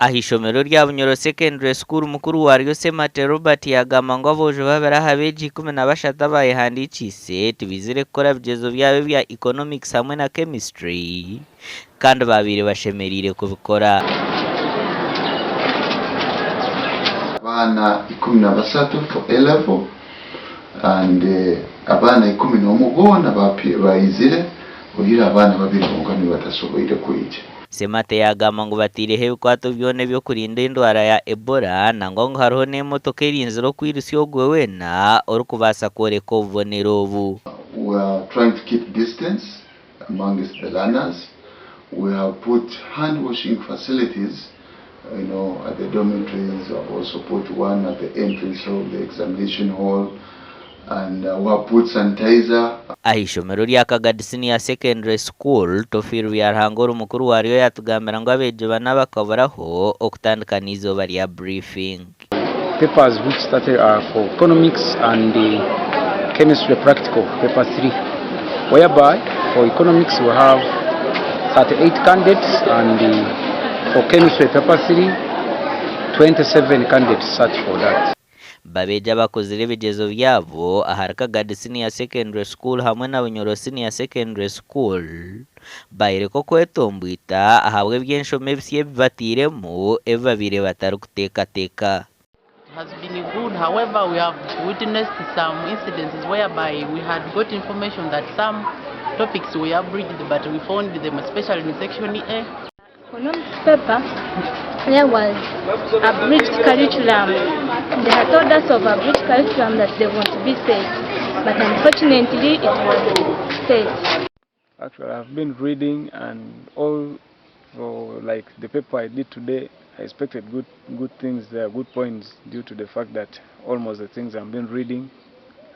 Aha ishomero rya Bunyoro Secondary School, mukuru waaryo Ssemate Robert yaagamba ngu aboojo babiri aha beegi 13 abaayehandiikiise tibaizire kukora bigyezo byabo ebya Economics hamwe na Chemistry kandi baabaire bashemereire kubikora. Abaana 13 for A level and abaana 11 boona baizire oihireho abaana babiri bonka nibo batasoboire kwija. Ssemate yaagamba ngu bataireho ebikwato byona eby'okurinda endwara ya Ebola nangwa ngu hariho n'emotoka erinzire okwirutsya ogwe weena orikubaasa kworeka obubonero obu. We are trying to keep distance amongst the learners, we have put hand washing facilities you know at the dormitories, we have also put one at the entrance of the examination hall and we have put sanitizer. Aha ishomero rya Kagadi Senior Secondary School, Tofiru Byaruhanga ori mukuru waaryo yaatugambira ngu abeegi bana bakaburaho okutandika n'eizooba rya briefing. Papers which started are for economics and chemistry practical paper 3 whereby for economics we have 38 candidates and for chemistry paper 3 27 candidates sat for that. Babeegi abakozire ebigyezo byabo ahari Kagadi Senior Secondary School hamwe na Bunyoro Senior Secondary School bayoreka okwetombwita ahabw'eby'enshoma ebisya ebi batairemu ebi babaire batarikuteekateeka. It has been good, however we have witnessed some incidences whereby we had got information that some topics were abridged but we found them especially in section A. Economics paper there was abridged curriculum. They had told us of abridged curriculum that they won't be set, but unfortunately it was set. Actually, I've been reading and all for like the paper I did today, I expected good good things there, good points due to the fact that almost the things I've been reading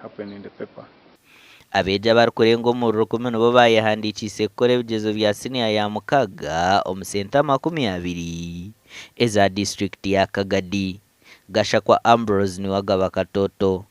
happen in the paper. Abeegi abarikurenga omuri rukumi nibo baayehandiikiise kukora ebigyezo bya siniya ya mukaaga omu senta 20 eza disiturikiti ya Kagadi. Gashakwa Ambrose niwe agaba Katoto.